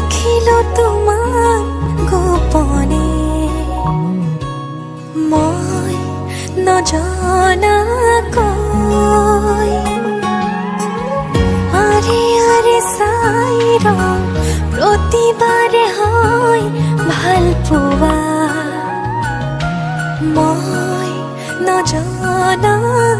ৰাখিলো তোমাক গোপনে, মই নজনাকৈ। আৰে আৰে চাই ৰওঁ প্ৰতিবাৰে হয় ভাল পোৱা, মই নজনাকৈ।